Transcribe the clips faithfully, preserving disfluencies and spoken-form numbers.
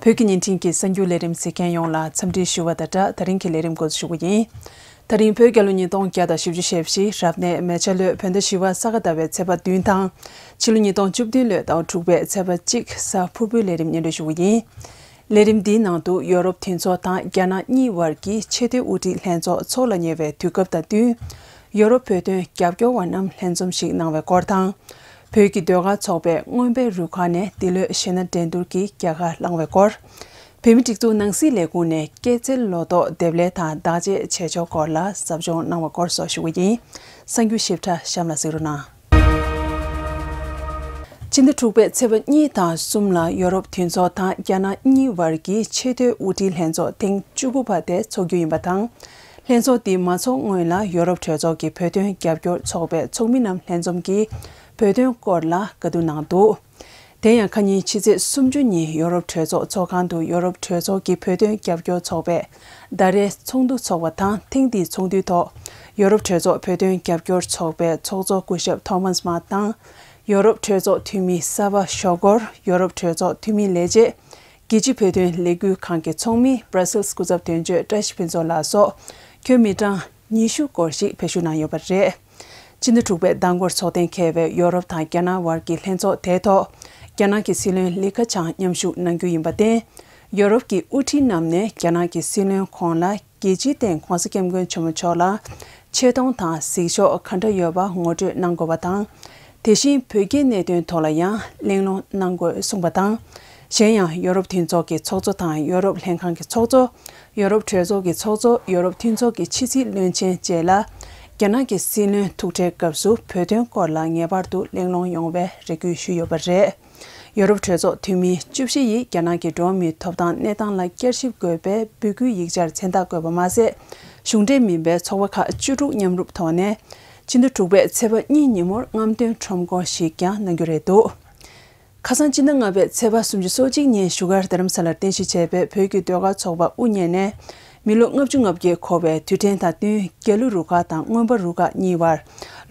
བོད་ཀྱི་བརྙན་འཕྲིན་གྱི་གསར་འགྱུར་ལས་རིམ་གཟིགས་མཁན་ཡོངས་ལ་འཚམས་འདྲི་ཞུ་བ་དང་སྦྲགས། ད་རིང་གི་ལས་རིམ་འགོ་འཛུགས་ཞུ་གི་ཡིན། ད་རིང་བོད་རྒྱལ་ལོ་ཉིས་སྟོང་བརྒྱ་དང་བཞི་བཅུ་ཞེ་བཞི་རབ་གནས་མེ་བྱ་ལོའི་བོད་ཟླ་བཞི་པ་ས་ག་ཟླ་བའི་ཚེས་པ་བདུན་དང་། ཕྱི་ལོ་ཉིས་སྟོང་བཅུ་བདུན་ལོའི་ཟླ་བ་དྲུག་པའི་ཚེས་པ་གཅིག་གཟའ་ཕུར་བུའི་ལས་རིམ་སྙན་སྒྲོན་ཞུ་གི་ཡིན། ལས་རིམ་འདིའི་ནང་དུ་ཡོ་རོབ་མཐུན་ཚོགས་དང་རྒྱ་ནག་གཉིས་བར་གྱི་ཆེས་མཐོའི་དབུ་ཁྲིད་ལྷན་ཚོགས་འཚོགས་ལ་ཉེ་བའི་དུས་སྐབས་དང་བསྟུན། ཡོ་རོབ་བོད་དོན་རྒྱབ་སྐྱོར་བ་རྣམས་ལྷན་འཛོམས་ཤིག་གནང་བའི་སྐོར་དང་། བོད་ཀྱི་ཟློས་གར་ཚོགས་པས་རྔོན་པའི་རུ་ཁག་ནས་འདི་ལོའི་གཞས་སྣ་འགྲན་བསྡུར་གྱི་རྒྱལ་ཁ་བླངས་བའི་སྐོར། བོད་མིའི་སྒྲིག་འཛུགས་ནང་སྲིད་ལས་ཁུངས་ནས་སྐྱེད་ཚལ་ལོ་ཏོག་འདེབས་ལས་དང་བདག་གཅེས་བྱེད་ཕྱོགས་སྐོར་ལ་ཟབ་སྦྱོང་གནང་བའི་སྐོར་སོགས་ཞུ་གི་ཡིན། གསར་འགྱུར་ཞིབ་ཕྲ་གཤམ་ལ་གཟིགས་རོགས་གནང་། སྤྱི་ཟླ་དྲུག་པའི་ཚེས་པ་གཉིས་དང་གསུམ་ལ་ཡོ་རོབ་མཐུན་ཚོགས་དང་རྒྱ་ནག་གཉིས་བར་གྱི་ཆེས་མཐོའི་དབུ་ཁྲིད་ལྷན་ཚོགས་ཐེངས་བཅུ་དགུ་པ་དེ་འཚོགས་རྒྱུ་ཡིན་པ་དང་། ལྷན་ཚོགས་འདི་མ་འཚོགས་སྔོན་ལ་ཡོ་རོབ་གྲོས་ཚོགས་ཀྱི་བོད་དོན་རྒྱབ་སྐྱོར་ཚོགས་པའི་ཚོགས་མི་རྣམས་ལྷན་འཛོམས་ཀྱིས་བོད་དོན་སྐོར་ལ་བཀའ་བསྡུར་གནང་འདུག་དེ་ཡང་ཁ་ཉིན་ཕྱི་ཚེས་སུམ་ཅུ་ཉིན་ཡོ་རོབ་གྲོས་ཚོགས་ཚོགས་ཁང་དུ་ཡོ་རོབ་གྲོས་ཚོགས་ཀྱི་བོད་དོན་རྒྱབ་སྐྱོར་ཚོགས་པས་ཟླ་རེའི་ཚོགས་འདུ་འཚོགས་པ་དང་། ཐེངས་འདིའི་ཚོགས་འདུའི་ཐོག་ཡོ་རོབ་གྲོས་ཚོགས་བོད་དོན་རྒྱབ་སྐྱོར་ཚོགས་པའི་ཚོགས་གཙོ་སྐུ་ཞབས་ཐོ་མཱས་མཱན་དང་། ཡོ་རོབ་གྲོས་ཚོགས་འཐུས་མི་གསར་པ་ཞོགས་སྒོར་ཡོ་རོབ་གྲོས་ཚོགས་འཐུས་མི་ལས་བྱེད། རྒྱལ་སྤྱིའི་བོད་དོན་ལས་འགུལ་ཁང་གི་ཚོགས་མི་Brussels་སྐུ་ཚབ་དོན་གཅོད་བཀྲ་ཤིས་ཕུན་ཚོགས་ལགས་སོགས་ཁྱོན་མི་གྲངས་ཉི་ཤུ་སྐོར་ཞིག་བར་ཞུགས་གནང་ཡོད་པ་རེད། སྤྱི་ཟླ་དྲུག་པའི་ཟླ་འགོར་ཚོགས་གཏན་འཁེལ་བའི་ཡོ་རོབ་དང་རྒྱ་ནག་དབར་གྱི་ལྷན་ཚོགས་དེའི་ཐོག་རྒྱ་ནག་གི་སྲིད་བློན་ལི་ཁ་ཆང་མཉམ་ཞུགས་གནང་རྒྱུ་ཡིན་པར་བརྟེན། ཡོ་རོབ་ཀྱི་དབུ་ཁྲིད་རྣམས་ནས་རྒྱ་ནག་གི་སྲིད་བློན་ཁོང་ལ་རྒྱལ་སྤྱིའི་སྟེང་༧གོང་ས་༧སྐྱབས་མགོན་ཆེན་པོ་མཆོག་ལ་ཆེ་མཐོང་དང་གཟིགས་ཕྱོགས་ག་འདྲ་ཡོད་པ་ངོ་སྤྲོད་གནང་དགོས་པ་དང་། དེ་བཞིན་བོད་རྒྱའི་གནད་དོན་ཐོག་ལ་ཡང་གླེང་སློང་གནང་དགོས་གསུངས་པ་དང་། གཞན་ཡང་ཡོ་རོབ་མཐུན་ཚོགས་ཀྱི་ཚོགས་གཙོ་དང་ཡོ་རོབ་ལྷན་ཁང་གི་ཚོགས་གཙོ། ཡོ་རོབ་གྲོས་ཚོགས་ཀྱི་ཚོགས་གཙོ། ཡོ་རོབ་མཐུན་ཚོགས་ཀྱི་ཕྱི་སྲིད་བློན་ཆེན་བཅས་ལ་རྒྱ་ནག་གི་སྲིད་བློན་ཐུག་འཕྲད་སྐབས་སུ་བོད་དོན་སྐོར་ལ་ངེས་པར་དུ་གླེང་སློང་ཡོང་བའི་རེ་སྐུལ་ཞུས་ཡོད་པ་རེད། ཡོ་རོབ་གྲོས་ཚོགས་འཐུས་མི་བཅུ་བཞི་ཡིས་རྒྱ་ནག་གི་འགྲོ་བ་མིའི་ཐོབ་ཐང་གནས་སྟངས་ལ་བསྐྱར་ཞིབ་དགོས་པའི་འབོད་སྐུལ་ཡིག་ཆར་མཚན་རྟགས་བཀོད་པ་མ་ཟད། གཞུང་འབྲེལ་མིན་པའི་ཚོགས་པ་ཁག་བཅུ་དྲུག་མཉམ་རུབ་ཐོག་ནས་ཕྱི་ཟླ་དྲུག་པའི་ཚེས་པ་གཉིས་ཉིན་མོར་རྔམ་སྟོན་ཁྲོམ་སྐོར་ཞིག་ཀྱང་གནང་རྒྱུ་རེད་འདུག་ཁ་སང་སྤྱི་ཟླ་ལྔ་པའི་ཚེས་པ་སུམ་ཅུ་སོ་གཅིག་ཉིན་བཞུགས་སྒར་རྡ་རམ་ས་ལར་རྟེན་གཞི་བྱས་པའི་བོད་ཀྱི་ཟློས་གར་ཚོགས་པ་དབུ་བརྙེས་ནས་མི་ལོ་ལྔ་བཅུ་ང་བརྒྱད་འཁོར་བའི་དུས་དྲན་དང་བསྟུན་རྒྱལ་གླུ་རུ་ཁག་དང་རྔོན་པ་རུ་ཁག་གཉིས་བར་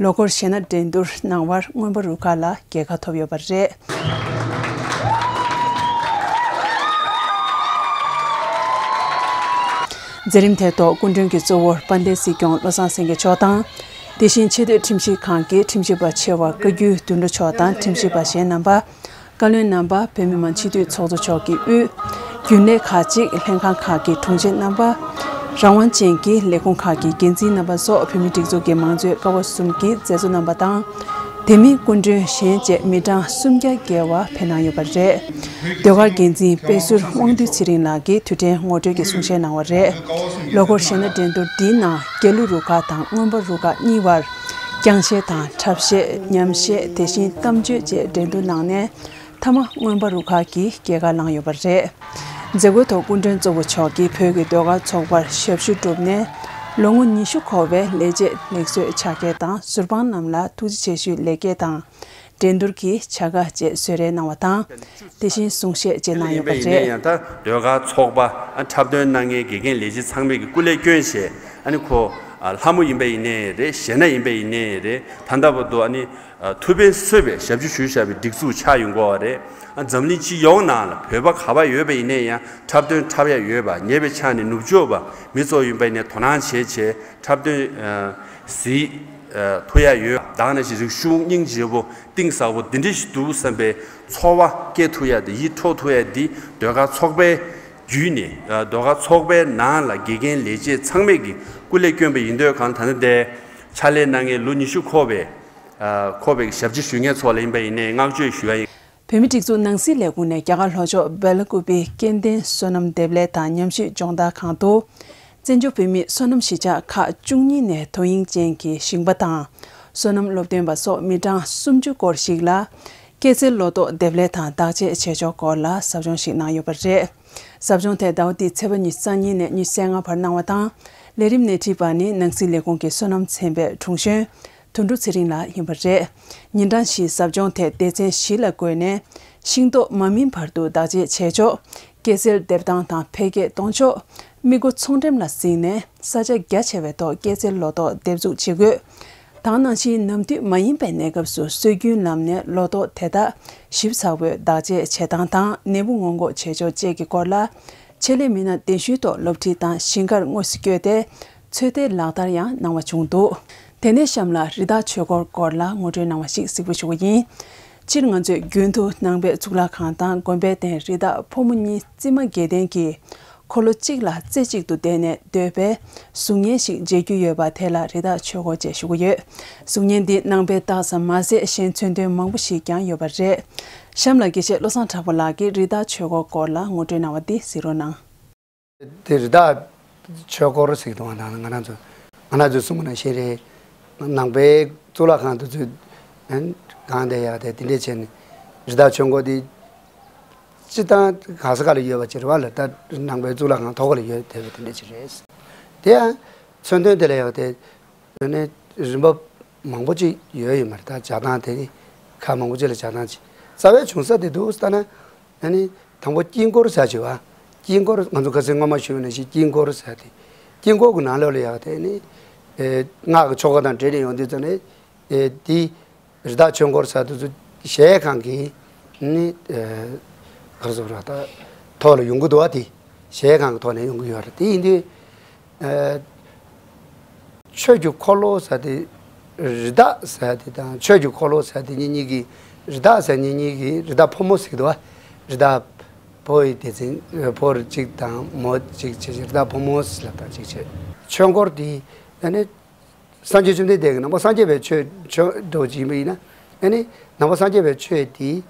ལོ་འཁོར་གཞས་སྣ་འགྲན་བསྡུར་གནང་བར་རྔོན་པ་རུ་ཁག་ལ་རྒྱལ་ཁ་ཐོབ་ཡོད་པ་རེད། མཛད་རིམ་དེའི་ཐོག་སྐུ་མགྲོན་གྱི་གཙོ་བོར་དཔལ་ལྡན་སྲིད་སྐྱོང་བློ་བཟང་སེང་གེ་མཆོག་དང་། དེ་བཞིན་ཆེས་མཐོའི་ཁྲིམས་ཞིབ་ཁང་གི་ཁྲིམས་ཞིབ་པ་ཆེ་བ་བཀའ་བརྒྱུད་དོན་གྲུབ་མཆོག་དང་ཁྲིམས་ཞིབ་པ་གཞན་རྣམ་པ། བཀའ་བློན་རྣམ་པ། བོད་མི་མང་སྤྱི་འཐུས་ཚོགས་གཙོ་མཆོག་གིས་དབུས། རྒྱུན་ལས་ཁག་ཅིག་ལྷན་ཁང་ཁག་གི་དྲུང་ཆེ་རྣམ་པ། རང་དབང་ཅན་གྱི་ལས་ཁུངས་ཁག་གི་འགན་འཛིན་རྣམ་པ་སོགས་བོད་མིའི་སྒྲིག་འཛུགས་ཀྱི་མང་གཙོའི་ཀ་བ་གསུམ་གྱི་མཛད་གཙོ་རྣམ་པ་དང་། དེ་མིན་སྐུ་མགྲོན་གཞན་བཅས་མི་གྲངས་སུམ་བརྒྱ་བརྒལ་བ་ཕེབས་གནང་ཡོད་པ་རེད། ཟློས་གར་འགན་འཛིན་དཔེ་ཟུར་དབང་འདུས་ཚེ་རིང་ལགས་ཀྱིས་དུས་དྲན་ངོ་སྤྲོད་ཀྱི་གསུང་བཤད་གནང་བ་རེད། ལོ་འཁོར་གཞས་སྣ་འགྲན་བསྡུར་འདིའི་ནང་རྒྱལ་གླུ་རུ་ཁག་དང་རྔོན་པ་རུ་ཁག་གཉིས་བར། རྐྱང་གཞས་དང་འཁྲབ་གཞས། ཉམས་གཞས། དེ་བཞིན་གཏམ་བརྗོད་བཅས་འགྲན་བསྡུར་གནང་ནས། མཐའ་མ་རྔོན་པ་རུ་ཁག་གིས་རྒྱལ་ཁ་བླངས་ཡོད་པ་རེད། མཛད་སྒོའི་ཐོག་སྐུ་མགྲོན་གཙོ་བོ་མཆོག་གིས་བོད་ཀྱི་ཟློས་གར་ཚོགས་པར་ཞབས་ཞུ་བསྒྲུབས་ནས་ལོ་ངོ་ཉི་ཤུ་འཁོར་བའི་ལས་བྱེད་ལེགས་གསོའི་ཕྱག་འཁྱེར་དང་ཟུར་དཔང་རྣམས་ལ་ཐུགས་རྗེ་ཆེ་ཞུའི་ལེགས་སྐྱེས་དང་། འགྲན་བསྡུར་གྱི་བྱ་དགའ་བཅས་གསོལ་རས་གནང་བ་དང་། དེ་བཞིན་གསུང་བཤད་བཅས་གནང་ཡོད་པ་རེད། ཡིན་པས་ཡང་ད་ཟློས་གར་ཚོགས་པ་འཁྲབ་སྟོན་གནང་མཁན་དགེ་རྒན་ལས་བྱེད་ཚང་མས་ཀྱི་སྐུ་ལས་བསྐྱོན་བྱས་ཨ་ནི་ཁོ་ལྷ་མོ་ཡིན་པ་ཡིན་ནའི་རེད། གཞས་སྣ་ཡིན་པ་ཡིན་ནའི་རེད། ད་ལྟ་བར་དུ་ཨ་ནི། ཐུབ་དཔལ་གསོས་པའི་ཞབས་ཕྱི་ཞུ་བཞག་པའི་སྒྲིག་འཛུགས་ཆགས་ཡོང་གི་ཡོད་རེད། འཛམ་གླིང་སྤྱི་ཡོངས་ནང་ལ་བོད་པ་ག་པར་ཡོད་པ་ཡིན་ནའི་ཡང་འཁྲབ་སྟོན་འཁྲབ་ཡ་ཡོད་པ། ཉེ་བའི་ཆར་ནས་ནུབ་ཕྱོགས་པ་མི་ཚོ་ཡིན་པ་ཡིན་ནའི་དོ་སྣང་བྱས་བྱས་འཁྲབ་སྟོན་གཟིགས་ཐུབ་ཡ་ཡོད། ད་ག་ནང་བཞིན་རིག་གཞུང་སྙིང་རྗེ་པོ་གཏིང་ཟབ་པོ་འདི་འདྲ་ཞིག་འདུག་བསམ་པའི་ཚོར་བ་སྐྱེ་ཐུབ་ཡ་དེ་ཡིད་འཕྲོག་ཐུབ་ཡ་འདི་ཟློས་གར་ཚོགས་པའི་བརྒྱུད་ནས་ཟློས་གར་ཚོགས་པའི་ནང་ལ་དགེ་རྒན་ལས་བྱེད་ཚང་མས་ཀྱི་སྐུ་ལས་བསྐྱོན་པ་ཡིན་དུས་གང་ལྟར་ད་ལྟ་འདས་ཕྱག་ལས་གནང་མཁན་ལོ་ཉི་ཤུ་འཁོར་བའི། ཁོ་པའི་ཞབས་ཕྱི་ཞུ་མཁན་ཚོ་ལ་ཡིན་པ་ཡིན་ནའི་བསྔགས་བརྗོད་ཞུ་ཡ་ཡིན། བོད་མིའི་སྒྲིག་འཛུགས་ནང་སྲིད་ལས་ཁུངས་ནས་རྒྱ་གར་ལྷོ་ཕྱོགས་སྦེལ་ཀུ་པེའི་སྐྱེ་ལྡན་སོ་ནམ་འདེབས་ལས་དང་ཉམས་ཞིབ་སྦྱོང་བརྡར་ཁང་དུ། བཙན་བྱོལ་བོད་མིའི་སོ་ནམ་གཞིས་ཆགས་ཁག་བཅུ་གཉིས་ནས་དོ་དབྱིངས་ཅན་གྱི་ཞིང་པ་དང་། སོ་ནམ་སློབ་སྟོན་པ་སོགས་མི་གྲངས་སུམ་ཅུ་སྐོར་ཞིག་ལ། སྐྱེད་ཚལ་ལོ་ཏོག་འདེབས་ལས་དང་བདག་གཅེས་བྱེད་ཕྱོགས་སྐོར་ལ་ཟབ་སྦྱོང་ཞིག་གནང་ཡོད་པ་རེད། ཟབ་སྦྱོང་དེ་ཟླ་བ་འདིའི་ཚེས་པ་ཉི་ཤུ་རྩ་གཉིས་ནས་ཉི་ཤུ་རྩ་ལྔ་བར་གནང་བ་དང་། ལས་རིམ་སྣེ་ཁྲིད་པ་ནི་ནང་སྲིད་ལས་ཁུངས་ཀྱི་སོ་ནམ་ཚན་པའི་དྲུང་གཞོན། དོན་གྲུབ་ཚེ་རིང་ལགས་ཡིན་པ་རེད། ཉིན་གྲངས་བཞིའི་ཟབ་སྦྱོང་དེ་སྡེ་ཚན་བཞི་ལ་བགོས་ནས། ཤིང་ཏོག་མ་སྨིན་བར་དུ་བདག་གཅེས་བྱེད་ཕྱོགས། སྐྱེད་ཚལ་འདེབས་སྟངས་དང་འཕེལ་རྒྱས་གཏོང་ཕྱོགས། མི་མགོ་ཚོང་འགྲེམས་ལ་གཟིགས་ནས་ས་ཆ་རྒྱ་ཆེ་བའི་ཐོག་སྐྱེད་ཚལ་ལོ་ཏོག་འདེབས་འཛུགས་བྱེད་དགོས། ད་ག་ནང་བཞིན་ནམ་དུས་མ་ཡིན་པའི་གནས་སྐབས་སུ་སྲོལ་རྒྱུན་ལམ་ནས་ལོ་ཏོག་དེ་དག་ཞིབ་ཚགས་པོས་བདག་གཅེས་བྱེད་སྟངས་དང་ནད་འབུ་སྔོན་འགོག་བྱེད་ཕྱོགས་བཅས་ཀྱི་སྐོར་ལ། ཆེད་ལས་མི་སྣ་གདན་ཞུའི་ཐོག་སློབ་ཁྲིད་དང་ཞིང་ཁར་དངོས་སུ་བསྐྱོད་དེ་ཚོད་ལྟའི་ལག་བསྟར་ཡང་གནང་བ་བྱུང་འདུག་དེ་ནས་གཤམ་ལ་རི་དྭགས་ཆོས་འཁོར་སྐོར་ལ་ངོ་སྤྲོད་གནང་བ་ཞིག་གཟིགས་འབུལ་ཞུ་གི་ཡིན། སྤྱིར་ང་ཚོས་རྒྱུན་དུ་ནང་པའི་གཙུག་ལག་ཁང་དང་དགོན་པའི་སྟེང་རི་དྭགས་ཕོ་མོ་གཉིས་རྩིབ་མ་བརྒྱད་ལྡན་གྱི་འཁོར་ལོ་གཅིག་ལ་རྩེ་གཅིག་ཏུ་བསྡད་ནས་སྡོད་པའི་གཟུགས་བརྙན་ཞིག་མཇལ་རྒྱུ་ཡོད་པ་དེ་ལ་རི་དྭགས་ཆོས་འཁོར་ཅེས་ཞུ་གི་ཡོད། གཟུགས་བརྙན་འདི་ནང་པའི་རྟགས་ཙམ་མ་ཟད་གཞན་མཚོན་དོན་མང་པོ་ཞིག་ཀྱང་ཡོད་པ་རེད། གཤམ་ལ་དགེ་བཤེས་བློ་བཟང་གྲགས་པ་ལགས་ཀྱིས་རི་དྭགས་ཆོས་འཁོར་སྐོར་ལ་ངོ་སྤྲོད་གནང་བ་འདི་གཟིགས་རོགས་གནང་། དེ་རི་དྭགས་ཆོས་འཁོར་ཟེར་གྱི་འདུག་ང་དང་ང་རང་ཚོ་ང་རང་ཚོས་གསུང་གི་ནང་བཞིན་རེད། ནང་པའི་གཙུག་ལག་ཁང་དུ་ཚུད་གང་དེ་ཡག་དེ་དེ་འདྲས་བྱས་ནས་རི་དྭགས་ཆོས་འཁོར་དེ་སྤྱི་བཏང་གང་ས་ག་ལ་ཡོད་པ་ཅིག་རེད་བ་ལ། ད་ནང་པའི་གཙུག་ལག་ཁང་ཐོག་ལ་ཡོད་བསྡད་པ་དེ་འདྲས་ཅིག་རེད། དེ་ཡང་མཚོན་དོན་དེ་ལ་ཡག་དེ། དེ་ནས་རིམ་པ་མང་པོ་ཅིག་ཡོད་ཡོད་མ་རེད། ད་ལྗགས་སྟངས་དེ་ནི་ཁག་མང་པོ་ཅིག་ལ་ལྗགས་སྟངས་ཅིག་རྩ་བའི་བྱུང་ས་དེ་འདུག་ལྟ་ན། ཨ་ནི་དང་པོ་དཀྱིལ་འཁོར་ཟེར་ཅིག་བ། དཀྱིལ་འཁོར་ང་ཚོ་ཁ་སང་སྔོན་མ་ཞུས་པ་ནང་བཞིན་དཀྱིལ་འཁོར་ཟེར་དེ། དཀྱིལ་འཁོར་གྱི་ནང་ལོགས་ལ་ཡག་དེ་ནི། ཨེ་སྔགས་ཀྱི་ཆོ་ག་དང་འབྲེལ་ནས་ཡོང་དུས་ཙམ་ནས། ཨེ་དེ་རི་དྭགས་ཆོས་འཁོར་ཟེར་དུས་ཚོ་གཞལ་ཡས་ཁང་གི་ནི་ཨེ་ག་རེ་ཟེར་བ་ད་ཐོག་ལ་ཡོང་གི་འདུག་བ། དེ་གཞལ་ཡས་ཁང་གི་ཐོག་ནས་ཡོང་གི་ཡོད་རེད། དེ་ཡིན་དུས། ཨ་ཆོས་ཀྱི་འཁོར་ལོ་ཟེར་དེ་རི་དྭགས་ཟེར་དེ་དང་ཆོས་ཀྱི་འཁོར་ལོ་ཟེར་དེ་གཉིས་གཉིས་ཀྱི་རི་དྭགས་ཟེར་གཉིས་གཉིས་ཀྱི་རི་དྭགས་ཕོ་མོ་ཟེར་གྱི་འདུག་བ། རི་དྭགས་ཕོ་ཡི་སྡེ་ཚན་ཕོ་གཅིག་དང་མོ་གཅིག་བྱས་རི་དྭགས་ཕོ་མོ་ཟེར་ལབ་དང་གཅིག་བྱས། ཆོས་འཁོར་དེ་ཨ་ནི་སངས་རྒྱས་བཅོམ་ལྡན་འདས་ཀྱི་ནང་པ་སངས་རྒྱས་པའི་ཆོས་ཆོས་འགྲོ་བ་ཅིག་ཡིན་པ་ཡིན་ན། ཨ་ནི་ནང་པ་སངས་རྒྱས་པའི་ཆོས་དེ།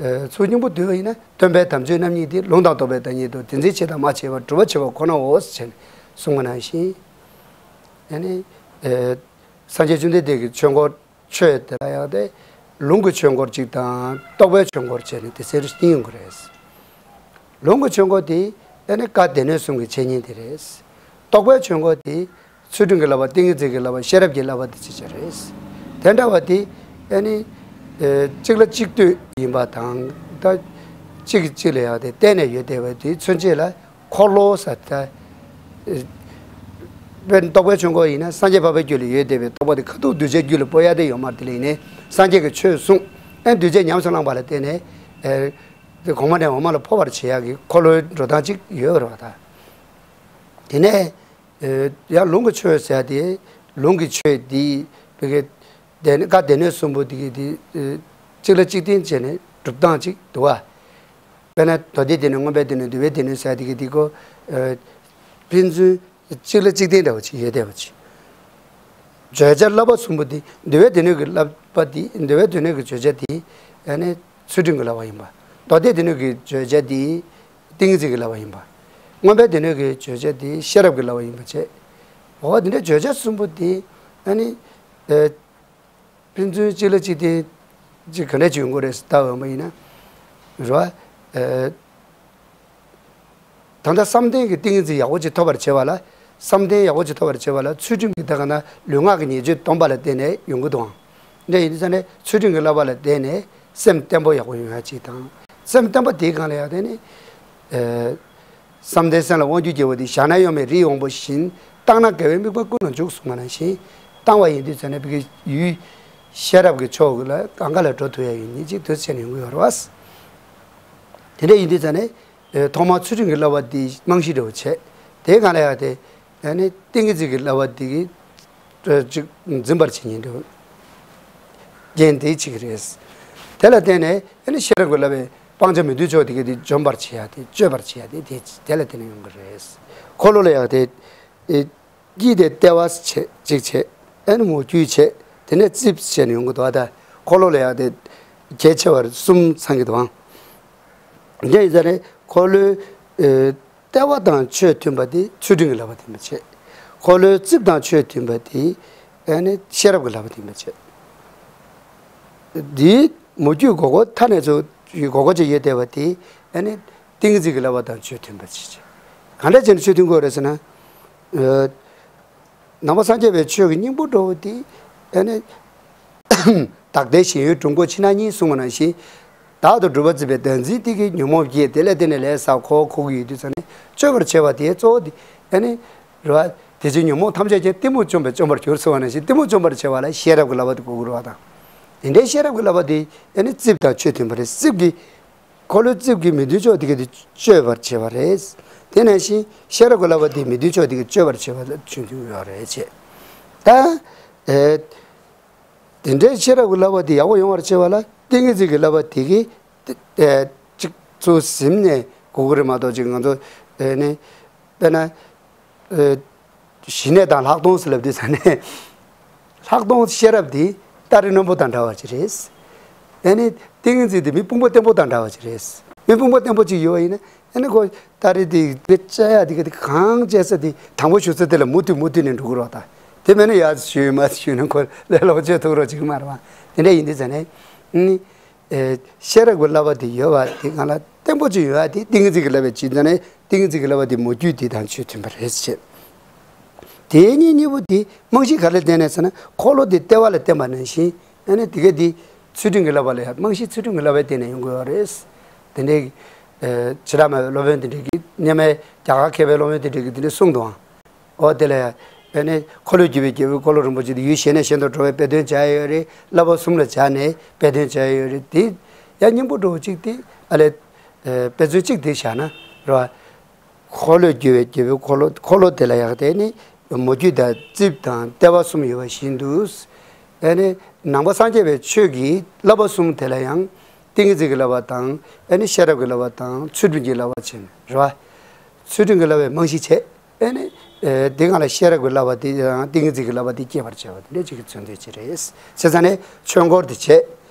ཚུལ་སྙིང་པོ་བསྡུས་པ་ཡིན་ན་སྟོན་པའི་དམ་ཆོས་རྣམ་གཉིས་ཏེ། ལུང་དང་རྟོགས་པའི་བདག་ཉིད་དོ། དེ་འཛིན་བྱེད་དང་སྨྲ་བྱེད་པ། སྒྲུབ་པ་བྱེད་པ་ཁོ་ནའོ་ཞེས་གསུངས་པ་ནང་བཞིན། ཡང་ནི་སངས་རྒྱས་བཅོམ་ལྡན་འདས་ཀྱི་ཆོས་འཁོར་ཆོས་དེ་ལ་ཡང་སྟེ་ལུང་གི་ཆོས་འཁོར་གཅིག་དང་རྟོགས་པའི་ཆོས་འཁོར་བྱས་ནས་དེ་ཚེ་རུ་གཉིས་ཡོང་གི་རེད། ལུང་གི་ཆོས་འཁོར་དེ་ཡང་ནི་བཀའ་སྡེ་སྣོད་གསུམ་གྱི་འཆད་ཉན་དེ་རེད། རྟོགས་པའི་ཆོས་འཁོར་དེ་ཚུལ་ཁྲིམས་ཀྱི་བསླབ་པ། ཏིང་ངེ་འཛིན་གྱི་བསླབ་པ། ཤེས་རབ་ཀྱི་བསླབ་པ་དེ་ཅིག་ཅར་རེད། དེ་འདྲ་བ་དེ་ཨ་ནི་ཨེ་གཅིག་ལ་གཅིག་ལྟོས་ཡིན་པ་དང་། ད་གཅིག་གིས་གཅིག་ལ་ཡང་དེ་བརྟེན་ནས་ཡོད་བསྡད་པ་དེ་མཚོན་བྱེད་ལ་འཁོར་ལོ་ཟེར། ད་ཨེ་དཔེར་ན་རྟོགས་པའི་ཆོས་འཁོར་ཡིན་ན་སངས་རྒྱས་འཕགས་པའི་རྒྱུད་ལ་ཡོད་བསྡད་པའི་རྟོགས་པ་དེ་ཁ་ཐུག་གདུལ་བྱའི་རྒྱུད་ལ་སྤོ་ཡ་དེ་ཡོད་མ་རེད། དེ་ལ་ཡིན་ནའི་སངས་རྒྱས་ཀྱི་ཆོས་གསུངས། ཨེ་གདུལ་བྱས་ཉམས་སུ་བླངས་པ་ལ་བརྟེན་ནས་ཨེ་དེ་གོང་མ་ནས་འོག་མ་ལ་འཕོ་བར་བྱེད་ཡ་གི་འཁོར་ལོའི་འགྲོ་སྟངས་གཅིག་ཡོད་རེད་བ། ད་དེ་ནས། ཡང་ལུང་གི་ཆོས་ཟེར་ཏེ། ལུང་གི་ཆོས་འདི་བི་གེ་སྡེ་བཀའ་སྡེ་སྣོད་གསུམ་པོ་འདི་གི་འདི་གཅིག་ལ་གཅིག་བརྟེན་བྱས་ནས་སྒྲུབ་སྟངས་ཅིག་འདུག་བ། དཔེར་ན་མདོ་སྡེའི་སྡེ་སྣོད། མངོན་པའི་སྡེ་སྣོད། འདུལ་བའི་སྡེ་སྣོད་ཟེར་ཏེ་གི་འདི་གོ། ཕན་ཚུན་གཅིག་ལ་གཅིག་བརྟེན་འདྲ་བ་ཅིག་ཡོད་བསྡད་པ་ཅིག་བརྗོད་བྱ་བསླབ་པ་གསུམ་པོ་འདི་འདུལ་བའི་སྡེ་སྣོད་ཀྱི་བསླབ་པ་འདི་འདུལ་བའི་སྡེ་སྣོད་ཀྱི་བརྗོད་བྱ་འདི་ཡང་ནི་ཚུལ་ཁྲིམས་ཀྱི་བསླབ་པ་ཡིན་པ། མདོ་སྡེའི་སྡེ་སྣོད་ཀྱི་བརྗོད་བྱ་འདི་ཏིང་ངེ་འཛིན་གྱི་བསླབ་པ་ཡིན་པ། མངོན་པའི་སྡེ་སྣོད་ཀྱི་བརྗོད་བྱ་འདི་ཤེས་རབ་ཀྱི་བསླབ་པ་ཡིན་པ་བྱས། འོ་འདི་འདྲའི་བརྗོད་བྱ་གསུམ་པོ་འདི་ཨ་ནི་ཨེ་ཕན་ཚུན་གཅིག་ལ་གཅིག་བརྟེན་གཅིག་ག་འདྲ་ཅིག་ཡོང་གི་རེད་ཟེར་ལྟ་འོས་པ་ཡིན་ན། རེད་བ། ཨེ་ད་ལྟ་བསམ་གཏན་གྱི་ཏིང་ངེ་འཛིན་ཡག་པོ་ཅིག་ཐོབ་པར་བྱེད་པ་ལ། བསམ་གཏན་ཡག་པོ་ཅིག་ཐོབ་པར་བྱེད་པ་ལ་ཚུལ་ཁྲིམས་ཀྱི་ད་ག་ན་ལུས་ངག་གི་ཉེས་སྤྱོད་སྡོམ་པ་ལ་བརྟེན་ནས་ཡོང་གི་འདུག་ཨང་། འདྲ་ཡིན་དུས་ཙང་ནས་ཚུལ་ཁྲིམས་ཀྱི་བསླབ་པ་ལ་བརྟེན་ནས་སེམས་བརྟན་པོ་ཡག་པོ་ཡོང་ཡ་ཅིག་དང་། སེམས་བརྟན་པོ་དེའི་སྒང་ལ་ཡང་བརྟེན་ནས། ཨེ་བསམ་གཏན་སེམས་ལ་དབང་སྒྱུར་རྒྱལ་པོ་དེ་བཞག་ན་གཡོ་མེད་རིའི་དབང་པོ་བཞིན། བཏང་ན་དགེ་བའི་དམིགས་པ་ཀུན་ལ་འཇུག་གསུངས་པ་ནང་བཞིན། བཏང་བ་ཡིན་དུས་ཙང་ནས་བི་གེ་ཡུལ་ཤེས་རབ་ཀྱི་ཕྱོགས་ལ་གང་ག་ལ་འགྲོ་ཐུབ་ཡ་ཡོད་མཁན་ཅིག་དུས་ཚོད་ནས་ཡོང་གི་ཡོད་རེད་བ། དེ་འདྲ་ཡིན་དུས་ཙང་ནས། ཨེ་ཐོག་མར་ཚུལ་ཁྲིམས་ཀྱི་བསླབ་པ་འདི་རྨང་གཞི་འདྲ་བོ་བྱས། དེའི་སྒང་ལ་ཡང་དེ་ཨ་ནི་ཏིང་ངེ་འཛིན་གྱི་བསླབ་པ་འདི་གིས་ཅིག་འཛིན་པར་བྱེད་མཁན་འདྲ་བོ་རྐྱེན་དེ་གཅིག་རེད། དེ་ལ་བརྟེན་ནས་ཨ་ནི་ཤེས་རབ་ཀྱི་བསླབ་པའི་སྤང་བྱ་མི་མཐུན་ཕྱོགས་དེ་ག་དེ་འཇོམས་པར་བྱེད་ཡ་དེ་གཅོད་པར་བྱེད་ཡ་དེ་དེ་དེ་ལ་བརྟེན་ནས་ཡོང་གི་རེད། འཁོར་ལོ་ལ་ཡང་དེ་ཨེ། དཀྱིལ་དེ་ལྟེ་བ་བྱས་གཅིག་བྱས། ཨ་ནི་མུ་ཁྱུད་བྱས། དེ་ནས་རྩིབས་བྱས་ནས་ཡོང་གི་འདུག་ད་འཁོར་ལོ་ལ་ཡང་དེ་གལ་ཆེ་བར་གསུམ་ཚང་གི་འདུག་ཨང་། འདི་ཡིན་ཙང་ནས་འཁོར་ལོའི་ཨེ་ལྟེ་བ་དང་ཆོས་མཐུན་པ་དེ་ཚུལ་ཁྲིམས་ཀྱི་བསླབ་པ་ཡིན་པ་བྱས། འཁོར་ལོའི་རྩིབས་དང་ཆོས་མཐུན་པ་དེ་ཨ་ནི་ཤེས་རབ་ཀྱི་བསླབ་པ་ཡིན་པ་བྱས། འདིའི་མུ་ཁྱུད་སྒོར་སྒོར་མཐའ་ནས་ཚུར་སྒོར་སྒོར་ཅིག་ཡོད་བསྡད་པ་དེ་ཨ་ནི་ཏིང་ངེ་འཛིན་གྱི་བསླབ་པ་དང་ཆོས་མཐུན་པ་བྱས་བྱས། གང་འདྲ་བྱས་ནས་ཆོས་མཐུན་དགོས་རེད་ཟེར་ན། ཨ། ནང་པ་སངས་རྒྱས་པའི་ཆོས་ཀྱི་སྙིང་པོ་འདྲ་བོ་དེ་ཨ་ནི་བདག་ལྟའི་ཞེན་ཡུལ་གྲུབ་འགོག་ཕྱི་ནང་གཉིས་གསུངས་པ་ནང་བཞིན། བདག་ཏུ་གྲུབ་པ་འཛིན་པའི་བདག་འཛིན་དེ་གིས་ཉོན་མོངས་སྐྱེས། དེ་ལ་བརྟེན་ནས་ལས་བསགས་འཁོར་བ་འཁོར་གྱི་ཡོད་དུས་ཙང་ནས་གཅོད་པར་བྱེད་པ་དེའི་གཙོ་བོ་དེ་ཨ་ནི་རེད་བ། དེ་བཞིན་ཉོན་མོངས་ཐམས་ཅད་ཀྱང་གཏི་མུག་བཅོམ་པས་བཅོམ་པར་གྱུར་ཟེར་བ་ནང་བཞིན་གཏི་མུག་བཅོམ་པར་བྱེད་པ་ལ་ཤེས་རབ་ཀྱི་བསླབ་པ་དེ་དགོས་ཀྱི་རེད་པ་དང་། དེ་འདྲའི་ཤེས་རབ་ཀྱི་བསླབ་པ་དེ་ཨ་ནི་རྩིབས་དང་ཆོས་མཐུན་པ་རེད། རྩིབས་ཀྱི་འཁོར་ལོའི་རྩིབས་ཀྱི་མི་མཐུན་ཕྱོགས་དེ་ག་དེ་གཅོད་པར་བྱེད་པ་རེད། དེ་ནང་བཞིན་ཤེས་རབ་ཀྱི་བསླབ་པ་དེ་མི་མཐུན་ཕྱོགས་དེ་ག་གཅོད་པར་བྱེད་པ་ལ་ཆོས་མཐུན་ཡོད་རེད་བྱས། ད་ཨེ་དེ་འདྲའི་ཤེས་རབ་ཀྱི་བསླབ་པ་དེ་ཡག་པོ་ཡོང་བར་བྱེད་པ་ལ་ཏིང་ངེ་འཛིན་གྱི་བསླབ་པ་དེ་གིས་ཨེ་གཅིག་ཚུར་ཟིན་ནས་དགོས་ཀྱི་རེད་མ་གཏོགས། ཅིག་ང་ཚོ་ཨེ་ནི་དཔེར་ན་ཨེ་ཞི་གནས་དང་ལྷག་མཐོང་ཟེར་ལབ་དུས་ཙ་ནས། ལྷག་མཐོང་ཤེས་རབ་འདི་སྟ་རེ་རྣོན་པོ་དང་འདྲ་བ་ཅིག་རེད། ཨེ་ནི་ཏིང་ངེ་འཛིན་འདི་མི་དཔུང་པ་བརྟན་པོ་དང་འདྲ་བ་ཅིག་རེད། མི་དཔུང་པ་བརྟན་པོ་ཅིག་ཡོད་པ་ཡིན་ན། ཨེ་ནི་ཁོ་སྟ་རེ་འདི་དཔེ་བཅའ་ཡག་འདི་ག་འདི་གང་བཅའ་ས་འདི་དང་པོ་ཞུ་ས་དེ་ལ་མུ་མཐུད་མུ་མཐུད་ནས་འགྲོ་གི་རེད་པ། དེ་མེད་ན་ཡར་ཞུས་མར་ཞུས་ན་ཁོ་ལས་སླ་པོ་བྱེད་ཐུབ་རོགས་ཅིག་མ་རེད་པ། དེ་འདྲ་ཡིན་དུས་ཙ་ནས། ཨེ་ནི། ཨེ་ཤེས་རབ་ཀྱི་བསླབ་པ་དེ་ཡོད་པ་དེ་སྒང་ལ་བརྟན་པོ་ཅིག་ཡོད་པ་དེ་ཏིང་ངེ་འཛིན་གྱི་བསླབ་པའི་སྤྱི་དང་ནི་ཏིང་ངེ་འཛིན་གྱི་བསླབ་པ་དེ་མོ་རྒྱུད་དེ་དང་ཆོས་མཐུན་པ་རེད་ཅེས། དེ་གཉིས་གཉིས་པོ་དེ་རྨང་གཞི་ག་ལ་བརྟེན་ནས་ཟེར་ན། འཁོར་ལོ་དེ་ལྟེ་བ་ལ་བརྟེན་པ་ནང་བཞིན། ཨ་ནི་དེ་ག་དེ་ཚུལ་ཁྲིམས་ཀྱི་བསླབ་པ་ལ་ཡང་རྨང་གཞི་ཚུལ་ཁྲིམས་ཀྱི་བསླབ་པའི་སྟེང་ནས་ཡོང་དགོས་པ་རེད། དེ་འདྲའི་ཨེ་བྱེ་བྲག་སྨྲ་བའི་སློབ་དཔོན་དེ་འདྲ་གིས། སྔོན་མའི་རྒྱ་གར་མཁས་པའི་སློབ་དཔོན་དེ་འདྲ་གིས་དེ་འདྲ་གསུངས་འདུག་ཨང་། འོ་དེ་ལ་ཡང་། ཨེ་ནི་འཁོར་ལོས་སྒྱུར་བའི་རྒྱལ་པོའི་འཁོར་ལོ་རིན་པོ་ཆེ་དེ་ཡུལ་གཞན་ནས་གཞན་དུ་འགྲོ་བའི་དཔེ་དོན་སྦྱར་ཡོད་རེད། བསླབ་པ་གསུམ་ལ་སྦྱར་ནས་དཔེ་དོན་སྦྱར་ཡོད་རེད། དེ་ཡང་སྙིང་པོ་འདྲ་བོ་གཅིག་དེ་ཨ་ལས། ཨེ་དཔེ་མཚོན་གཅིག་དེ་བཞག་ན་རེད་པ། འཁོར་ལོས་སྒྱུར་བའི་རྒྱལ་པོའི་འཁོར་ལོ། འཁོར་ལོ་དེ་ལ་ཡང་དེ་ནི་མོ་རྒྱུད་དང་རྩིབས་དང་ལྟེ་བ་གསུམ་ཡོད་པ་བཞིན་དུ། ཨེ་ནི་ནང་པ་སངས་རྒྱས་པའི་ཆོས་ཀྱི་བསླབ་པ་གསུམ་དེ་ལ་ཡང་ཏིང་ངེ་འཛིན་གྱི་བསླབ་པ་དང་། ཨེ་ནི་ཤེས་རབ་ཀྱི་བསླབ་པ་དང་ཚུལ་ཁྲིམས་ཀྱི་བསླབ་པ་བྱས་ནས་རེད་པ། ཚུལ་ཁྲིམས་ཀྱི་བསླབ་པའི་རྨང་གཞི་བྱས། ཨེ་ནི། ཨེ་དེ་སྒང་ལ་ཤེས་རབ་ཀྱི་བསླབ་པ་དེ་དང་ཏིང་ངེ་འཛིན་གྱི་བསླབ་པ་དེ་སྐྱེད་པར་བྱ་བ་དེ་འདྲ་ཅིག་གི་མཚོན་དོན་ཅིག་རེད། བྱས་ཙང་ནས་ཆོས་འཁོར་དེ་བྱས།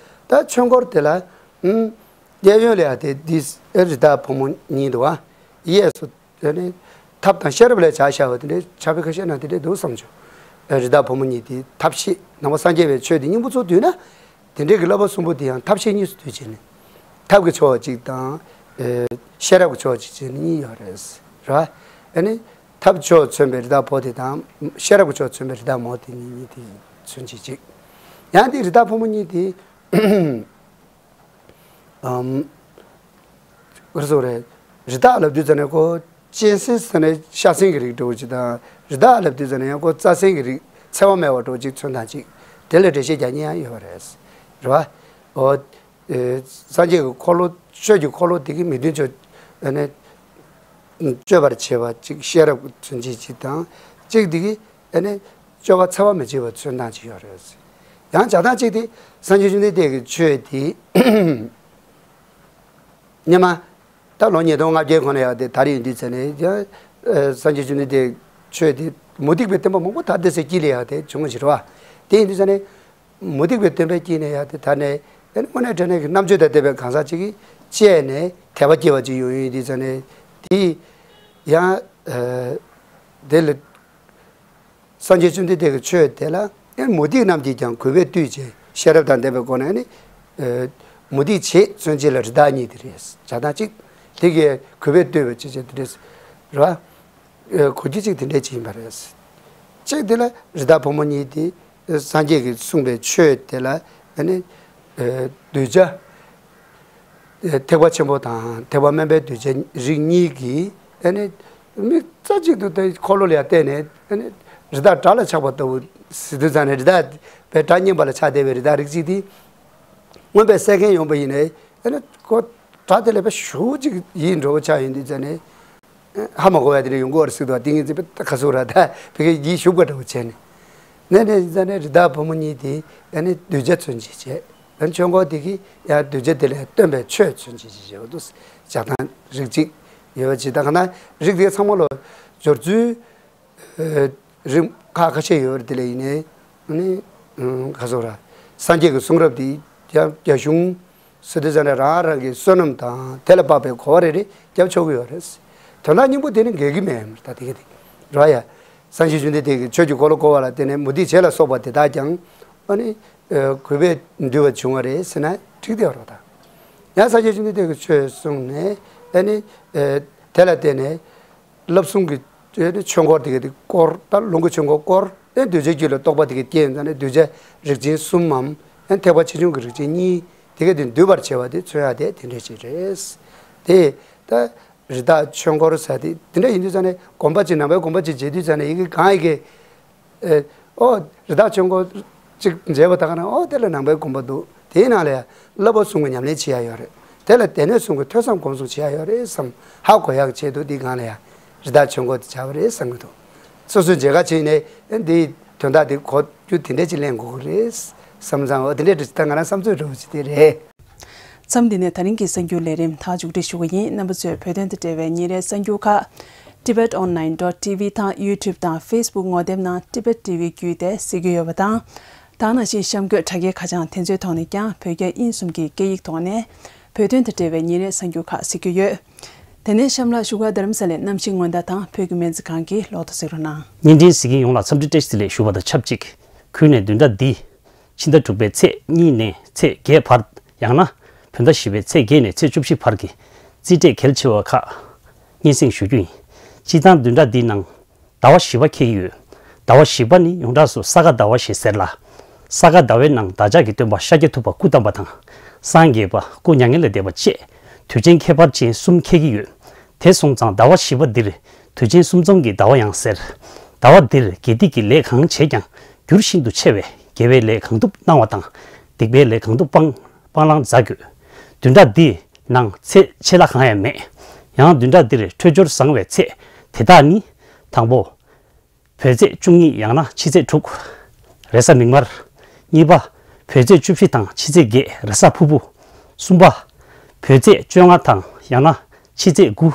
ད་ཆོས་འཁོར་དེ་ལ། ཨུམ། གཡས་གཡོན་ལ་ཡང་དེ་འདི་རི་དྭགས་ཕོ་མོ་གཉིས་འདུག་པ། གཡས་སུ། ཨེ་ནི། ཐབས་དང་ཤེས་རབ་ལ་བྱ་བཞག་པ་དེ་འདྲའི་ཕྱག་དཔེ་ཁ་ཤས་ནང་དེ་འདྲའི་འདུག་བསམ་བྱུང་། ཨེ་རི་དྭགས་ཕོ་མོ་གཉིས་དེ་ཐབས་ཤེས། ནང་པ་སངས་རྒྱས་པའི་ཆོས་དེ་སྙིང་པོ་ཚུར་བསྡུས་ན། དེ་འདྲའི་གི་བསླབ་པ་གསུམ་པོ་དེ་ཡང་ཐབས་ཤེས་གཉིས་སུ་འདུས་བྱས་ནས། ཐབས་ཀྱི་ཕྱོགས་གཅིག་དང་། ཨེ་ཤེས་རབ་ཀྱི་ཕྱོགས་གཅིག་བྱས་ནས་གཉིས་ཡོད་རེད། རེད་པ། ཨེ་ནི། ཐབས་ཕྱོགས་མཚོན་པའི་རི་དྭགས་ཕོ་དེ་དང་། ཤེས་རབ་ཀྱི་ཕྱོགས་མཚོན་པའི་རི་དྭགས་མོ་དེ་གཉིས་གཉིས་དེ་མཚོན་བྱེད་གཅིག། ཡང་དེ་རི་དྭགས་ཕོ་མོ་གཉིས་དེ། ཨམ། ག་རེ་ཟེར་དགོས་རེད། རི་དྭགས་ལབ་དུས་ཙ་ནས་ཁོ་གཅན་གཟན་ཟེར་ནས་ཤ་གཟན་གྱི་རིགས་འདྲ་བོ་ཅིག་དང་། རི་དྭགས་ལབ་དུས་ཙ་ནས་ཡང་ཁོ་རྩྭ་གཟན་གྱི་རིགས་འཚེ་བ་མེད་པ་འདྲ་བོ་ཅིག་མཚོན་སྟངས་ཅིག། དེ་ལ་འགྲེལ་བཤད་རྒྱག་མཁན་ཡང་ཡོད་པ་རེད། རེད་པ། འོ། ཨེ་སངས་རྒྱས་ཀྱི་འཁོར་ལོ། ཆོས་ཀྱི་འཁོར་ལོ་དེ་གི་མི་མཐུན་ཕྱོགས། ཨེ་ནི། གཅོད་པར་བྱེད་པ་གཅིག་ཤེས་རབ་ཀྱི་མཚོན་བྱེད་གཅིག་དང་། གཅིག་དེ་གི། ཨེ་ནི། སྤྱོད་པ་འཚེ་བ་མི་བྱེད་པ་མཚོན་སྟངས་ཅིག་ཡོད་རེད། ཡང་བྱ་སྟངས་གཅིག་དེ་སངས་རྒྱས་བཅོམ་ལྡན་འདས་ཀྱི་ཆོས་དེ། སྔོན་མ། ད་ལོ་ཉིས་སྟོང་ལྔ་བརྒྱའི་གོང་ལ་ཡང་དེ་དར་ཡོང་དུས་ཙ་ནས་ཡང་། ཨེ་སངས་རྒྱས་བཅོམ་ལྡན་འདས་ཆོས་དེ་མུ་སྟེགས་པའི་སྟོན་པ་མང་པོ་དར་དེ་ཚོའི་དཀྱིལ་ལ་ཡང་དེ་བྱུང་བ་ཞིག་རེད་པ། དེ་ཡིན་དུས་ཙ་ནས། མུ་སྟེགས་པའི་སྟོན་པའི་དཀྱིལ་ནས་ཡང་དེ་དར་ནས། ཨེ་ནི་དངོས་གནས་དྲང་གནས་ཀྱི་རྣམ་དཔྱོད་དང་ལྡན་པའི་གང་ཟག་ཅིག་གིས་དཔྱད་ནས་དད་པ་སྐྱེ་བ་ཅིག་ཡོང་ཡོང་དུས་ཙ་ནས། དེ་ཡང་། ཨེ་དེ་ལ། སངས་རྒྱས་བཅོམ་ལྡན་འདས་ཀྱི་ཆོས་དེ་ལ་ཡང་མུ་སྟེགས་རྣམས་ཀྱིས་ཀྱང་གུས་པས་བཏུད་ཅིང་ཤེས་རབ་དང་ལྡན་པའི་སྒོ་ནས་ནི། ཨེ་མུ་སྟེགས་བྱེད་མཚོན་བྱེད་ལ་རི་དྭགས་གཉིས་དེ་རེད། བྱ་སྟངས་གཅིག། དེ་གས་གུས་པས་བཏུད་པ་ཅིག་བྱས་དེ་རེད། རེད་པ། ཨེ་གོ་རྒྱུ་གཅིག་དེ་འདྲས་ཅིག་ཡིན་པ་རེད། གཅིག་དེ་ལ་རི་དྭགས་ཕོ་མོ་གཉིས་དེ་སངས་རྒྱས་ཀྱིས་གསུངས་པའི་ཆོས་དེ་ལ་ཨ་ནི། ཨེ་གདུལ་བྱ། ཐེག་པ་ཆེན་པོ་དང་ཐེག་པ་དམན་པའི་གདུལ་བྱ་རིགས་གཉིས་ཀྱིས་ཨ་ནི་མིག་རྩ་གཅིག་ཏུ་དེ་འཁོར་ལོ་ལ་ཡར་བལྟས་ནས། ཨ་ནི་རི་དྭགས་དགྲ་ལ་ཆགས་པ་ལྟ་བུ་ཟེར་དུས་ཙ་ནས། རི་དྭགས་པའི་དགྲ་གཉེན་པ་ལ་ཆགས་བསྡད་པའི་རི་དྭགས་རིགས་གཅིག་དེ་རྔོན་པས་བསད་མཁན་ཡོང་པ་ཡིན་ནའི། ཨ་ནི་ཁོ་དགྲ་དེ་ལ་དཔེ་ཞེ་པོ་ཅིག་ཡིད་འདྲོག་པོ་ཆགས་ཡོང་དུས་ཙ་ནས། ཧ་མ་གོ་བ་དེ་འདྲ་ཡོང་གི་ཡོད་རེད་ཟེར་འདུག་པ། ཏིང་ངེ་འཛིན་པའི་ཁ་སུ་ར་ད་ཕ་གིར་ཡིད་ཞུགས་པ་འདྲ་བོ་བྱས་ནས། ནས་ནས་ཙ་ནས་རི་དྭགས་ཕོ་མོ་གཉིས་དེ་ཨ་ནི་གདུལ་བྱ་མཚོན་བྱེད་བྱས། ཨ་ནི་ཆོས་འཁོར་དེ་གིས་ཡང་གདུལ་བྱ་དེ་ལ་སྟོན་པའི་ཆོས་མཚོན་བྱེད་བྱས་བྱས་པ་འདུག། བྱ་སྟངས་རིགས་གཅིག་ཡོད་པ་ཅིག། ད་ག་ན་རིགས་དེ་ཚང་མ་ལ་སྦྱོར་ཚུལ། ཨེ་རིམ་ཁག་ཁ་ཤས་ཡོད་རེད། དེ་ལ་ཡིན་ནའི་ཨ་ནི། ཨ་ག་ཟེར་དགོས་རེད། སངས་རྒྱས་ཀྱི་གསུང་རབ་འདི་ཡང་རྒྱ་གཞུང་ཟེར་དུས་ཙ་ནས་རང་རང་གི་བསོད་ནམས་དང་དེ་ལ་དཔག་པའི་གོ་བ་རེ་རེ་རྒྱབ་ཆོག་གི་ཡོད་རེད། དོན་དག་སྙིང་པོ་དེ་ནི་འགལ་གྱི་མེད། ད་དེ་ག་དེ་རེད་ཡ། སངས་རྒྱས་བཅོམ་ལྡན་འདས་ཀྱིས་ཆོས་ཀྱི་འཁོར་ལོ་བསྐོར་བ་ལ་བརྟེན་ནས་མུ་སྟེགས་བྱེད་ལ་སོགས་པ་དེ་དག་ཀྱང་ཨ་ནི། ཨེ་གུས་པས་འདུལ་བ་བྱུང་བ་རེད་ཟེར་ན་འགྲིག་བསྡད་པ་རེད། ད་ཡང་སངས་རྒྱས་བཅོམ་ལྡན་འདས་ཀྱིས་ཆོས་གསུངས་ནས་ཨ་ནི། ཨེ་དེ་ལ་བརྟེན་ནས། བསླབ་གསུམ་གྱི་ཆོས་འཁོར་དེ་ག་དེ་བསྐོར། ད་ལོངས་སྐུའི་ཆོས་འཁོར་བསྐོར། ཨེ་གདུལ་བྱའི་རྒྱུད་ལ་རྟོགས་པ་དེ་ག་སྐྱེས་ཙང་ནས་གདུལ་བྱ་རིགས་ཆེན་གསུམ་མམ། ཨེ་ཐེག་པ་ཆེ་ཆུང་གི་རིགས་ཆེན་གཉིས་དེ་ག་དེ་འདུལ་བར་བྱེད་པ་དེ་མཚོན་ཡག་དེ་དེ་འདྲ་ཅིག་རེད། དེ་ད་ རི་དྭགས་ཆོས་འཁོར་ཟེར་དེ་དེ་འདྲ་ཡིན་དུས་ཙང་ནས་དགོན་པ་གཅིག་ནང་པའི་དགོན་པ་གཅིག་མཇལ་དུས་ཙང་ནས་ཡི་གེ་གང་ཡི་གེ་ཨོ་རི་དྭགས་ཆོས་འཁོར་གཅིག་མཇལ་བ་དག་ན་ཨོ་དེ་ལ་ནང་པའི་དགོན་པ་འདུག་དེའི་ནང་ལ་ཡང་བསླབ་པ་གསུམ་གྱི་ཉམས་ལེན་བྱེད་ཡ་ཡོད་རེད། དེ་ལ་སྡེ་སྣོད་གསུམ་གྱི་ཐོས་བསམ་སྒོམ་གསུམ་བྱེད་ཡ་ཡོད་རེད་བསམ་ཧ་གོ་ཡག་ཆེད་དུ་འདི་སྒང་ལ་ཡང་རི་དྭགས་ཆོས་འཁོར་དེ་བྱ་བ་རེད་བསམ་གྱི་འདུག་སོ་སོའི་མཇལ་ཁ་བྱས་ནས་འདིའི་དོན་དག་འདི་གོ་རྒྱུ་དེ་འདྲ་ཅིག་ལེན་དགོས་ཀྱི་རེད་བསམ་ཙང་འོ་དེ་འདྲ་འདྲ་ཅིག་ད་ང་རང་བསམ་ཚུལ་འདྲ་བོ་ཅིག་དེ་རེད། མཚམས་འདི་ནས་ད་རིང་གི་གསར་འགྱུར་ལས་རིམ་ད་མཇུག་སྒྲིལ་ཞུ་གི་ཡིན། རྣམ་པ་ཚོས་བོད་དོན་དང་འབྲེལ་བའི་ཉིན་རེའི་གསར་འགྱུར་ཁག Tibet Online dot T V དང་YouTube དང་Facebook ངོ་དེབ་ནང་Tibet T V བརྒྱུད་དེ་གཟིགས་ཀྱི་ཡོད་པ་དང་། ད་ནང་བཞིན་གཤམ་འཁོད་དྲ་རྒྱའི་ཁ་བྱང་དེ་ཚོའི་ཐོག་ནས་ཀྱང་བོད་རྒྱ་དབྱིན་གསུམ་གྱི་སྐད་ཡིག་ཐོག་ནས་བོད་དོན་དང་འབྲེལ་བའི་ཉིན་རེའི་གསར་འགྱུར་ཁག་གཟིགས་རྒྱུ་ཡོད། དེ་ནས་གཤམ་ལ་བཞུགས་སྒར་རྡ་རམ་ས་ལའི་གནམ་གཤིས་སྔོན་བརྡ་དང་བོད་ཀྱི་སྨན་རྩིས་ཁང་གི་ལོ་ཐོ་གཟིགས་རོགས་གནང་། བརྙན་འཕྲིན་གཟིགས་མཁན་ཡོངས་ལ་འཚམས་འདྲི་བཀྲ་ཤིས་བདེ་ལེགས་ཞུ་བ་དང་ཆབས་ཅིག་ཁུལ་ནས་བདུན་ཕྲག་འདིའི་ཕྱི་ཟླ་དྲུག་པའི་ཚེས་གཉིས་ནས་ཚེས་བརྒྱད་བར། ཡང་ན་བོད་ཟླ་བཞི་པའི་ཚེས་བརྒྱད་ནས་ཚེས་བཅུ་བཞི་བར་གྱི་རྩིས་འབྲས་གལ་ཆེ་བ་ཁག་སྙན་སེང་ཞུ་རྒྱུ་ཡིན། སྤྱིར་བཏང་བདུན་ཕྲག་འདིའི་ནང་ཟླ་བ་བཞི་པ་འཁེལ་གྱི་ཡོད། ཟླ་བ་བཞི་པ་ནི་ཡོངས་གྲགས་སུ་ས་ག་ཟླ་བ་ཞེས་ཟེར་ལ། ས་ག་ཟླ་བའི་ནང་བདག་ཅག་གི་སྟོན་པ་ཤཱཀྱ་ཐུབ་པ་སྐུ་བལྟམས་པ་དང་། སངས་རྒྱས་པ་སྐུ་མྱ་ངན་ལས་འདས་པ་བཅས་དུས་ཆེན་ཁྱད་པར་ཅན་གསུམ་འཁེལ་གྱི་ཡོད། དེ་སོང་ཙང་ཟླ་བ་བཞི་པ་འདིར་དུས་ཆེན་གསུམ་འཛོམས་ཀྱི་ཟླ་བ་ཡང་ཟེར། ཟླ་བ་འདིར་དགེ་སྡིག་གི་ལས་གང་བྱས་ཀྱང་འགྱུར་ཤིན་ཏུ་ཆེ་བས་དགེ་བའི་ལས་གང་ཐུབ་གནང་བ་དང་། སྡིག་པའི་ལས་གང་ཐུབ་སྤང་སྤང་བླང་མཛད་དགོས། བདུན་ཕྲག་འདིའི་ནང་ཚེས་ཆད་ལྷག་གང་ཡང་མེད། ཡང་བདུན་ཕྲག་འདིར་འཕྲོད་སྦྱོར་བཟང་བའི་ཚེས་དེ་དག་ནི། དང་པོ། བོད་ཚེས་བཅུ་གཉིས་ཡང་ན་ཕྱི་ཚེས་དྲུག་རེས་གཟའ་མིག་དམར། གཉིས་པ། བོད་ཚེས་བཅུ་བཞི་དང་ཕྱི་ཚེས་བརྒྱད་རེས་གཟའ་ཕུར་བུ། གསུམ་པ། བོད་ཚེས་བཅོ་ལྔ་དང་ཡང་ན་ཕྱི་ཚེས་དགུ་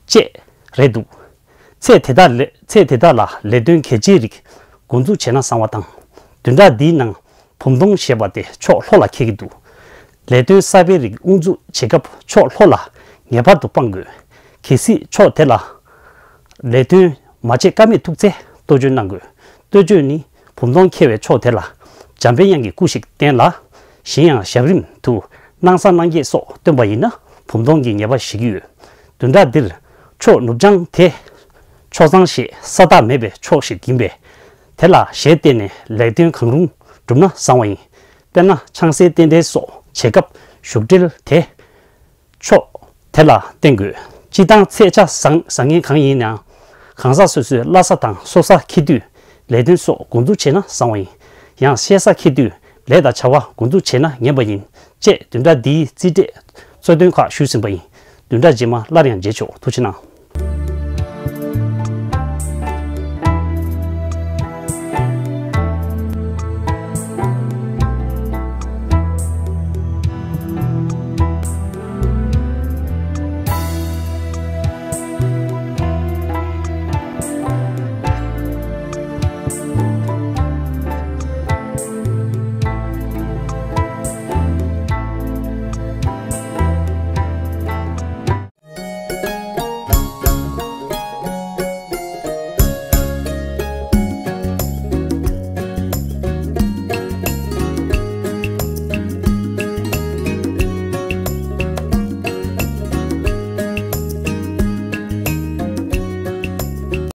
བཅས་རེད་འདུག་ཚེས་དེ་དག་ལ་ཚེས་དེ་དག་ལ་ལས་དོན་གལ་ཆེའི་རིགས་འགོ་འཛུགས་བྱས་ན་བཟང་བ་དང་། བདུན་ཕྲག་འདིའི་ནང་བུམ་སྟོང་ཞེས་པ་དེ་ཕྱོགས་ལྷོ་ལ་འཁེལ་གྱི་འདུག་ལས་དོན་གསར་པའི་རིགས་དབུ་འཛུགས་བྱེད་སྐབས་ཕྱོགས་ལྷོ་ལ་ངེས་པར་དུ་སྤང་དགོས། གལ་སྲིད་ཕྱོགས་དེ་ལ་ལས་དོན་མ་བྱེད་ཀ་མེད་ཐུག་ཚེ་གཏོ་བཅོས་གནང་དགོས། གཏོ་བཅོས་ནི་བུམ་སྟོང་འཁེལ་བའི་ཕྱོགས་དེ་ལ་འཇམ་པའི་དབྱངས་ཀྱི་སྐུ་ཞིག་བསྟན་ལ། གཞན་ཡང་ཞབས་རིམ་དུ་སྣང་བཟའ་སྣང་བརྒྱད་སོགས་བཏོན་པ་ཡིན་ན་བུམ་སྟོང་གི་ངེས་པ་ཞིག་ཡོད། བདུན་ཕྲག་འདིར་ཕྱོགས་ནུབ་བྱང་དེ་ཕྱོགས་གཙང་ཞེས་ས་ཐག་མེད་པའི་ཕྱོགས་ཤིག་ཡིན་པས། དེ་ལ་ཞལ་བལྟས་ནས་ལས་དོན་གང་རུང་བསྒྲུབས་ན་བཟང་བ་ཡིན། དཔེར་ན་ཆང་སའི་རྟེན་འབྲེལ་སོགས་བྱེད་སྐབས་བཞུགས་གྲལ་དེ་ཕྱོགས་དེ་ལ་བསྟན་དགོས། སྤྱིར་བཏང་ཚེས་ཆ་བཟང་བཟང་ངན་གང་ཡིན་ཡང་། གང་ཟག་སོ་སོའི་བླ་གཟའ་དང་སྲོག་གཟའ་འཁེལ་དུས་ལས་དོན་སོགས་འགོ་འཛུགས་བྱས་ན་བཟང་བ་ཡིན། ཡང་གཤེད་གཟའ་འཁེལ་དུས་ལས་དང་བྱ་བ་འགོ་འཛུགས་བྱས་ན་ངན་པ་ཡིན། ཅེས་བདུན་ཕྲག་འདིའི་རྩིས་འབྲས་གཙོ་དོན་ཁག་ཞུས་ཟིན་པ་ཡིན། བདུན་ཕྲག་རྗེས་མ་སླར་ཡང་མཇལ་ཆོག་ཐུགས་རྗེ་གནང་།